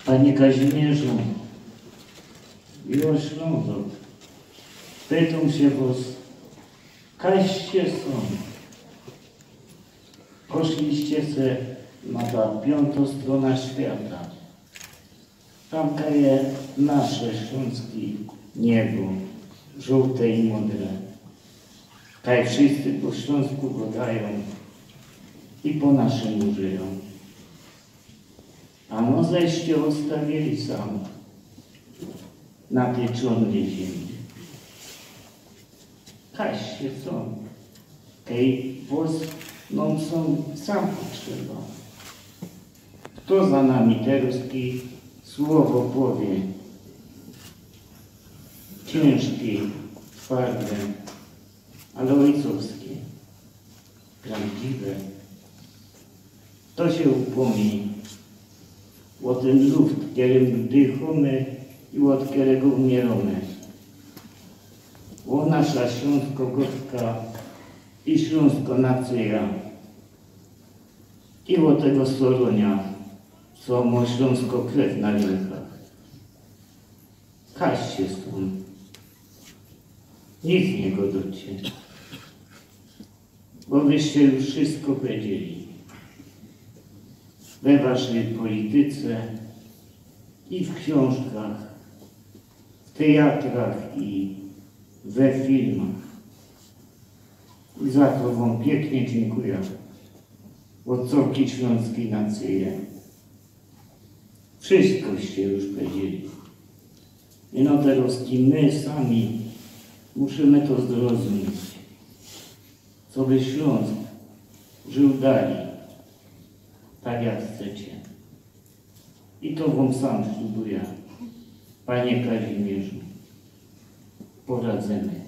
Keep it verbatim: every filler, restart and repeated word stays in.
Panie Kazimierzu, miłość Ślązok, pytōm sie wŏs, kaście sōm? Poszliście se na ta piōntŏ strōna świata. Tam kaj je nasze ślōnske niebo, żōłte i modre. Kaj wszyscy po ślōnsku gŏdajōm i po naszymu żyjōm. A mŏ żeście ôstawili sam na tyj czōrnyj ziymi. Kaście sōm, kej wŏs nōm sōm sam potrzeba. Fto za nami terŏz słowo powiy? Ciynżki, twardy, ale ôjcowski, prawdziwy. To sie upōmni ô tyn luft, kerym dychōmy i ôd kerego umierōmy. Ô nasza ślōnsko gŏdka i ślōnsko nacyja. I ô tego Soronia, co mŏ ślōnsko krew na rynkach. Kaście sōm. Nic niy gŏdŏcie. Bo wyście już wszysko powiedzieli. We waszyj polityce i w ksiōnżkach, w tyjatrach i we filmach. I za to wōm piyknie dziynkuja. Ô cołkij ślōnskij nacyje. Wszyskoście już powiedzieli. Ino terŏz i my sami musimy to zrozumieć, coby Ślōnsk żył dalij, tak jak chcecie. I to wōm sam ślubuja, panie Kazimierzu. Poradzymy.